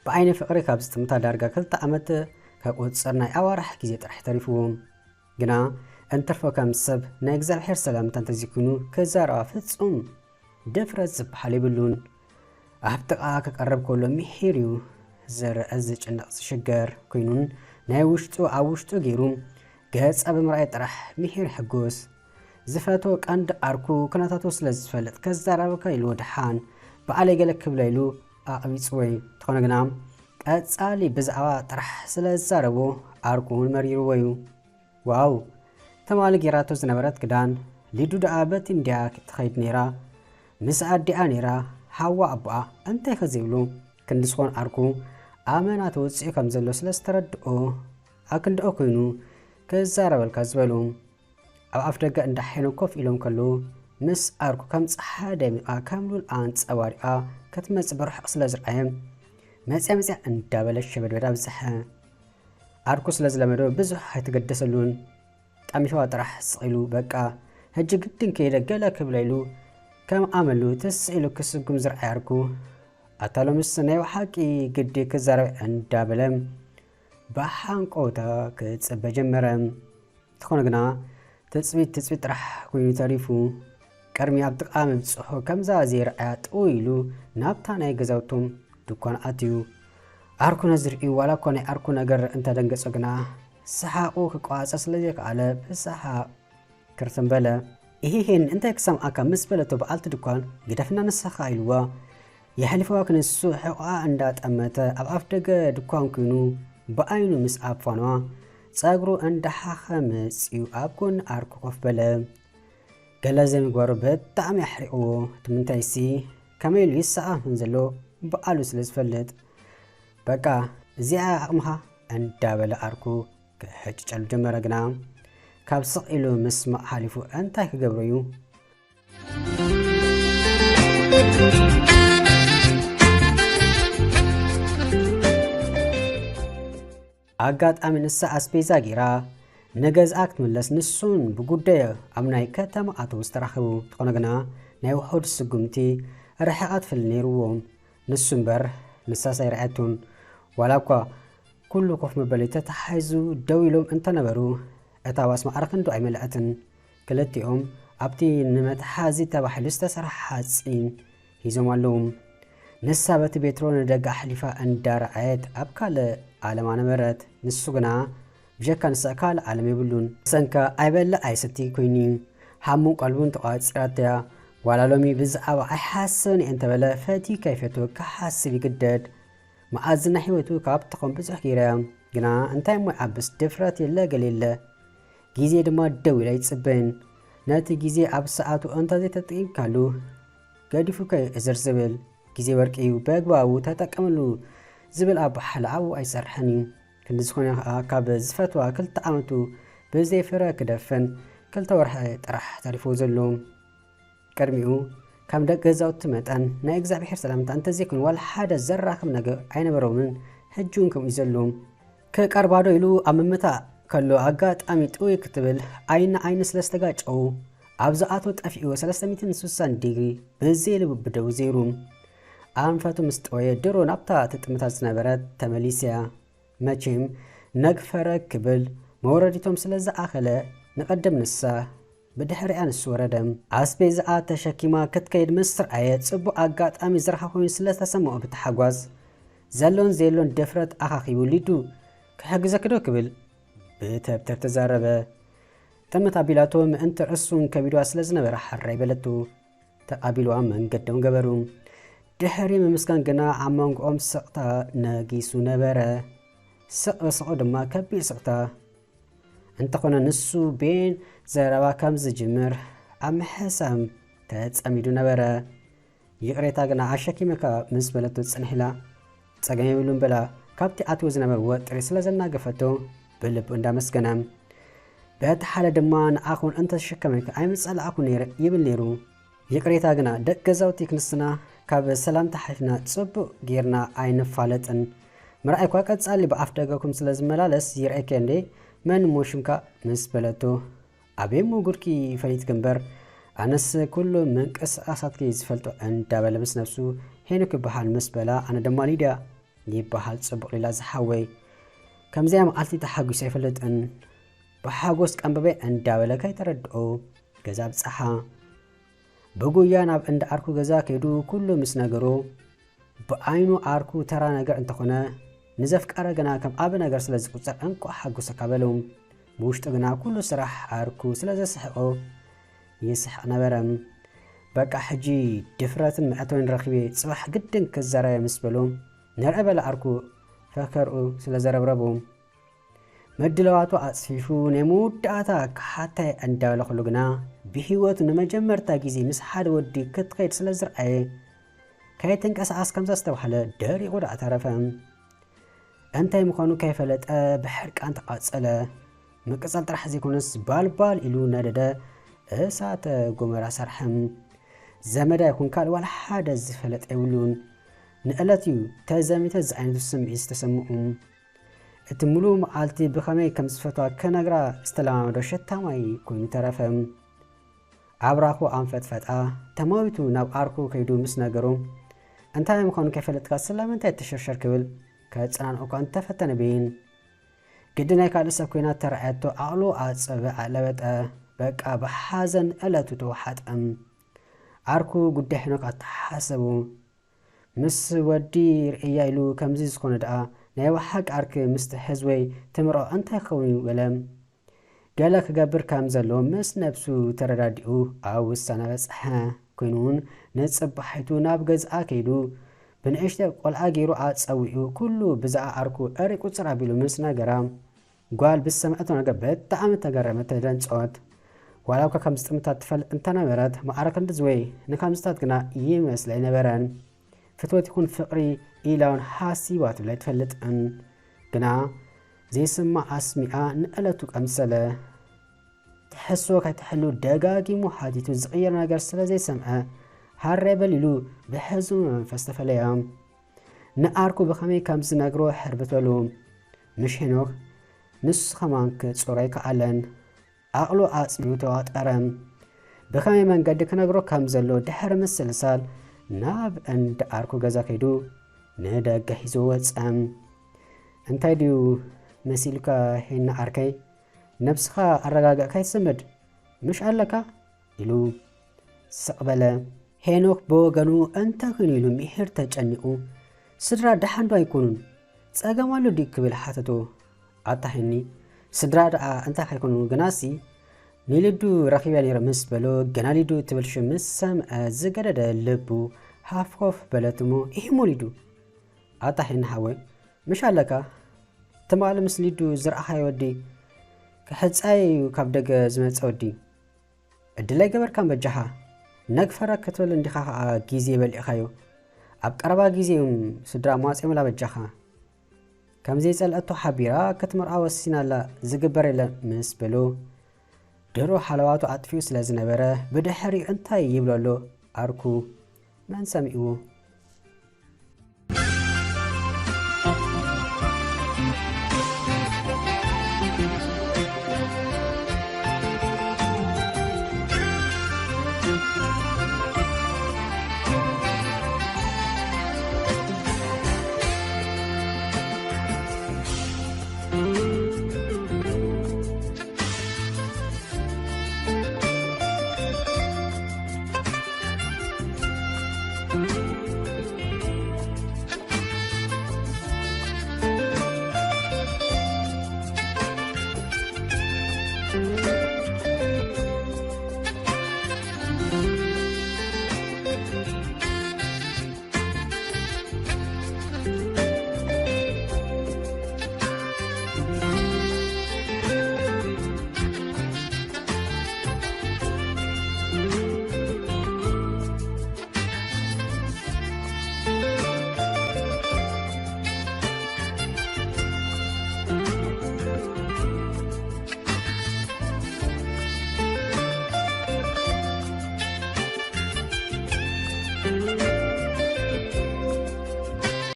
ብዓይኒ ፍቕሪ ካብ ዝጥምታ ዳርጋ ክልተ ዓመት ከቁጽር ናይ ኣዋርሕ ግዜ ጥራሕ ተሪፍዎ። ግና እንትርፎ ከም ሰብ ናይ እግዚኣብሔር ሰላምታ እንተዘይኮይኑ ክዛረባ ፍጹም ድፍረት ዝበሃል የብሉን። ኣብ ጥቓ ክቐርብ ከሎ ምሒር እዩ ዝረአ፣ ዝጭነቕ ዝሽገር ኮይኑን ናይ ውሽጡ ኣብ ውሽጡ ገይሩ ገጻ ብምርኣይ ጥራሕ ምሒር ይሕጎስ። ዝፈትዎ ቀንዲ ዓርኩ ኩነታቱ ስለ ዝፈልጥ ከዛረበካ ኢሉ ደሓን በዓለይ ገለ ክብለ ኢሉ ኣቕቢጽዎ እዩ። እንተኾነ ግና ቀጻሊ ብዛዕባ ጥራሕ ስለ ዝዛረቦ ዓርኩ እውን መሪርዎ እዩ። ዋው! ትማሊ ጌራቶ ዝነበረት ክዳን ሊዱ ደኣ በቲ እንድያ ትኸይድ ነይራ። ምስ ኣዲኣ ነይራ። ሓዋ ኣቦኣ እንታይ ከ ዘይብሉ ክንዲ ዝኾን ዓርኩ ኣመና ተወጺኡ ከም ዘሎ ስለ ዝተረድኦ ኣክንድኦ ኮይኑ ክዛረበልካ ዝበሉ። ኣብ ኣፍ ደገ እንዳ ሄኖክ ኮፍ ኢሎም ከለዉ ምስ ዓርኩ ከም ጸሓይ ደሚቓ ከም ሉል ኣንጸባሪቓ ክትመጽእ ብርሑቕ ስለ ዝረኣየ መጽያ መጽያ እንዳበለ ሸበድበድ ኣብዝሐ። ዓርኩ ስለ ዝለመዶ ብዙሕ ኣይተገደሰሉን። ጠሚትዋ ጥራሕ ስቕ ኢሉ በቃ ሕጂ ግድን ከይደ ገለ ክብለ ኢሉ ከም ኣመሉ ትስ ኢሉ ክስጉም ዝረኣየ ዓርኩ ኣታ ሎምስ ናይ ብሓቂ ግዲ ክዛረብ እንዳበለ ብሓንቆውታ ክጽበ ጀመረ። እንተኾነ ግና ትጽቢት ትጽቢት ጥራሕ ኮይኑ ተሪፉ። ቅድሚ ኣብ ጥቓ ምብጽሑ ከምዛ ዘይረኣያ ጥው ኢሉ ናብታ ናይ ገዛውቶም ድኳን ኣትዩ። ዓርኩ ነዚ ርእዩ ዋላ እኳ ናይ ዓርኩ ነገር እንተደንገጾ ግና ሰሓቑ ክቋጸር ስለ ዘይከኣለ ብሰሓቕ ክርትም በለ። ኢሂሂን እንታይ ክሰምዓካ ምስ በለቶ በዓልቲ ድኳን ግደፍና ንስኻ ኢልዋ የሕልፍዋ ክንሱ ሕቖኣ እንዳጠመተ ኣብ ኣፍ ደገ ድኳን ኮይኑ ብኣይኑ ምስ ኣፋንዋ ጸጉሩ እንዳሓኸ መጺኡ ኣብ ጎኒ ዓርኩ ኮፍ በለ። ገለ ዘይምግባሩ ብጣዕሚ ኣሕሪቕዎ። እቲ ምንታይሲ ከመይ ኢሉ ይሰኣኽ ከም ዘሎ በዓሉ ስለ ዝፈልጥ በቃ እዚኣ ዓቕምኻ እንዳበለ ዓርኩ ክሕጭጨሉ ጀመረ። ግና ካብ ስቕ ኢሉ ምስማዕ ሓሊፉ እንታይ ክገብሮ እዩ? ኣጋጣሚ ንሳ ኣስቤዛ ገይራ ንገዝኣ ክትምለስ ንሱን ብጉዳዩ ኣብ ናይ ከተማ ኣተው ዝተራኸቡ እንተኾነ ግና ናይ ውሑድ ስጉምቲ ርሕቐት ፍል ነይርዎም። ንሱ እምበር ንሳስ ኣይረኣየቱን። ዋላ እኳ ኩሉ ኮፍ መበሊ ተተሓሒዙ ደው ኢሎም እንተነበሩ እታ ባስ ማዕረ ክንዱ ኣይመልኣትን። ክልቲኦም ኣብቲ ንመትሓዚ ተባሂሉ ዝተሰርሐ ሓፂን ሒዞም ኣለዉ። ንሳ በቲ ቤትሮ ንደገ ኣሕሊፋ እንዳረኣየት ኣብ ካልእ ዓለማ ነበረት። ንሱ ግና ብጀካ ንሳ ካልእ ዓለም የብሉን። ሰንካ ኣይበልዕ ኣይሰቲ ኮይኒ ሓሙን ቀልቡን ተቋፂራተያ። ዋላ ሎሚ ብዛዕባ ኣይሓስብን እየ እንተበለ ፈትዩ ከይፈትወ ክሓስብ ይግደድ። መኣዝና ህይወቱ ካብ ትኾን ብዙሕ ገይረያ። ግና እንታይ እሞ ይዓብስ ድፍረት የለ ገለ የለ። ግዜ ድማ ደው ኢሉ ኣይጽበን። ነቲ ግዜ ኣብ ሰዓቱ እንተዘይተጠቂምካሉ ገዲፉካ እዩ እዝር ዝብል። ግዜ ወርቂ እዩ፣ በግባቡ ተጠቀምሉ ዝብል ኣበሓሕላ ኣብኡ ኣይሰርሕን እዩ። ክንዲ ዝኾነ ከኣ ካብ ዝፈትዋ ክልተ ዓመቱ ብዘይ ፍረ ክደፍን ክልተ ወርሒ ጥራሕ ተሪፍዎ ዘሎ። ቅድሚኡ ከም ደቂ ገዛውቲ መጠን ናይ እግዚኣብሔር ሰላምታ እንተዘይኮነ ዋላ ሓደ ዘራኽብ ነገር ኣይነበሮምን። ሕጂ እውን ከምኡ እዩ ዘሎ። ክቀርባዶ ኢሉ ኣብ ምምታእ ከሎ ኣጋጣሚ ጥውይ ክትብል ዓይኒ ዓይኒ ስለ ዝተጋጨው ኣብ ዝኣቶ ጠፊእዎ ሰለስተ ሚእትን ስሳን ዲግሪ ብዘይ ልቡ ብደው ዘይሩ ኣንፈቱ ምስ ጠወየ ድሮ ናብታ ትጥምታ ዝነበረት ተመሊሰያ። መቼም ነግፈረ ክብል መውረዲቶም ስለ ዝኣኸለ ንቐድም ንሳ ብድሕሪኣ ንሱ ወረደ። ኣስቤዛኣ ተሸኪማ ክትከይድ ምስ ረኣየ ጽቡቕ ኣጋጣሚ ዝረኸ ኮይኑ ስለ ዝተሰምዖ ብታሓጓስ ዘሎን ዘየሎን ድፍረት ኣኻኺቡ ሊዱ ክሕግዘኪ ዶ ክብል ብተብተብ ተዛረበ። ጥምት ኣቢላቶ ምእንቲ ርእሱን ከቢድዋ ስለ ዝነበረ ሓራይ በለቶ። ተቓቢልዋ መንገዶም ገበሩ። ድሕሪ ምምስጋን ግና ኣብ መንጎኦም ስቕታ ነጊሱ ነበረ። ስቕ ብስቑ ድማ ከቢድ ስቕታ። እንተኾነ ንሱ ቤን ዘረባ ከም ዝጅምር ኣብ ምሕሳም ተጸሚዱ ነበረ። ይቕሬታ ግና ኣሸኪመካ ምስ በለቶ ጽንሕ ኢላ ጸገም የብሉን በላ። ካብቲ ኣትዎ ዝነበረ ወጥሪ ስለ ዘናገፈቶ ብልቡ እንዳመስገነ በቲ ሓደ ድማ ንኣኹን እንተሸከመካ ኣይምጸላእኩ ነይረ ይብል ነይሩ። ይቕሬታ ግና ደቂ ገዛውቲ ክንስና ካብ ሰላምታ ሓሊፍና ጽቡቕ ጌርና ኣይንፋለጥን። ምርኣይ እኳ ቀጻሊ ብኣፍ ደገኩም ስለ ዝመላለስ ይርኣየካ እንዴ መን እሞ ሽምካ ምስ በለቶ ኣበይ እሞ ጉድኪ ፈሊጥኪ እምበር ኣነስ ኩሉ ምንቅስቓሳትኪ ዝፈልጦ እንዳበለ ምስ ነብሱ ሄኖክ ይበሃል ምስ በላ ኣነ ድማ ሊድያ ይበሃል ጽቡቕ ሊላ ዝሓወይ። ከምዚኣ መዓልቲ ተሓጒሰ ኣይፈልጥን። ብሓጎስ ቀንበበይ እንዳበለ ከይተረድኦ ገዛ ብጽሓ። ብጉያ ናብ እንዳ ዓርኩ ገዛ ከይዱ ኩሉ ምስ ነገሮ፣ ብዓይኑ ዓርኩ ተራ ነገር እንተኾነ፣ ንዘፍቀረ ግና ከም ዓቢ ነገር ስለ ዝቁጸር እንቋዕ ሓጎሰካ በሎ። ብውሽጡ ግና ኩሉ ስራሕ ዓርኩ ስለ ዘስሕቆ ይስሕቕ ነበረ። በቃ ሕጂ ድፍረትን መእተዊን ረኺበ ጽባሕ ግድን ክዛረብ ምስ በሎ፣ ንርአ በለ ዓርኩ ፈከርኡ ስለ ዘረብረቡ። ምድላዋቱ ኣጽፊፉ ናይ መወዳእታ ክሓታይ እንዳበለ ከሎ ግና፣ ብህይወቱ ንመጀመርታ ግዜ ምስ ሓደ ወዲ ክትከይድ ስለ ዝረኣየ፣ ከይትንቀሳቐስ ከም ዘስተብሃለ ደሪቑ ደኣ ተረፈ። እንታይ ምዃኑ ከይፈለጠ ብሕርቃን ተቓጸለ። ምቅጻል ጥራሕ ዘይኮነስ ባልባል ኢሉ ነደደ፣ እሳተ ጎመራ ሰርሐ። ዘመድ ኣይኹን ካልእ ዋላ ሓደ ዝፈለጠ የብሉን። ንዕለት እዩ ተዘሚተ ዝዓይነቱ ስምዒት ዝተሰምዑ። እቲ ምሉእ መዓልቲ ብኸመይ ከም ዝፈትዋ ክነግራ ዝተለማመዶ ሸታማይ ኮይኑ ተረፈ። ኣብራኹ ኣንፈጥፈጣ ተማዊቱ ናብ ዓርኩ ከይዱ ምስ ነገሩ፣ እንታይ ምዃኑ ከይፈለጥካ ስለምንታይ ትሽርሸር ክብል ከጽናንዖ እኳ እንተፈተነ ብይን፣ ግዲ ናይ ካልእ ሰብ ኮይና ተራእያቶ ዓቕሉ ኣጸበ ኣለበጠ። በቃ ብሓዘን ዕለቱ ተወሓጠ። ዓርኩ ጉዳይ ሄኖክ ኣተሓሰቡ። ምስ ወዲ ርእያ ኢሉ ከምዚ ዝኾነ ደኣ ናይ ብሓቂ ዓርኪ ምስ ትሕዝ ወይ ትምርዖ እንታይ ክኸውን እዩ በለ። ገለ ክገብር ከም ዘለዎ ምስ ነብሱ ተረዳዲኡ ኣብ ውሳነ በጽሐ። ኮይኑ እውን ንጽባሒቱ ናብ ገዝኣ ከይዱ ብንእሽተይ ቆልዓ ገይሩ ኣጸዊዑ ኩሉ ብዛኣ ዓርኩ ዕሪ ቁጽር ኣቢሉ ምስ ነገራ ጓል ብዝሰምዐቶ ነገር ብጣዕሚ ተገረመት ተደንጸወት። ዋላ እኳ ከምዚ ጥምታት ትፈልጥ እንተነበረት ማዕረ ክንድዚ ወይ ንከምዝታት ግና ይመስላ ኣይነበረን። ፍትወት ይኹን ፍቕሪ ኢላ እውን ሓሲባትሉ ኣይትፈልጥን። ግና ዘይስማዕ ኣስሚዓ ንዕለቱ ቀምሰለ። ትሕስዎ ከይትሕሉ ደጋጊሙ ሓቲቱ ዝቕየር ነገር ስለ ዘይሰምዐ ሃረይ በል ኢሉ ብሕዙን መንፈስ ተፈለያ። ንዓርኩ ብኸመይ ከም ዝነግሮ ሕርብት በሉ። ምሽ ሄኖክ ንሱ ኸማን ክጽሮ ኣይከኣለን። ዓቕሉ ኣጽቢቡ ተዋጠረ። ብኸመይ መንገዲ ክነግሮ ከም ዘሎ ድሕሪ ምስልሳል ናብ እንዳ ዓርኩ ገዛ ከይዱ ንደገ ሒዞ ወጸ። እንታይ ድዩ መሲልካ ሄና ዓርከይ? ነብስኻ ኣረጋግእካ ይትስምድ ምሽ ኣለካ ኢሉ ስቕ በለ። ሄኖክ ብወገኑ እንታይ ኮይኑ ኢሉ ምሒር ተጨኒቑ። ስድራ ደሓን ዶ ኣይኮኑን? ጸገም ኣሎ ድዩ ክብል ሓተቶ። ኣታ ሄኒ፣ ስድራ ደኣ እንታይ ከይኮኑ ግናሲ ንሊዱ ረኺበ ነይረ ምስ በሎ ገና ሊዱ ትብል ሽም ምስ ሰምዐ ዝገደደ ልቡ ሃፍኮፍ በለት እሞ ኢሂሞ ሊዱ። ኣታ ሄኒ ሓወይ፣ ምሽ ኣለካ ትማሊ ምስ ሊዱ ዝረኣኻዮ ወዲ ክሕጻይ እዩ ካብ ደገ ዝመጸ ወዲ። ዕድል ኣይገበርካን በጃኻ። ነግፈረ ክትብል እንዲኻ ኸኣ ግዜ በሊዕኻዮ። ኣብ ቀረባ ግዜ እዮም ስድራ መዋጽኦምላ በጃኻ። ከም ዘይጸልአቶ ሓቢራ ክትምርዓ ወሲናላ ዝግበር የለን ምስ በሎ ድሮ ሓለዋቱ ኣጥፊኡ ስለ ዝነበረ ብድሕሪኡ እንታይ ይብሎ ኣሎ ኣርኩ መን ሰሚዕዎ።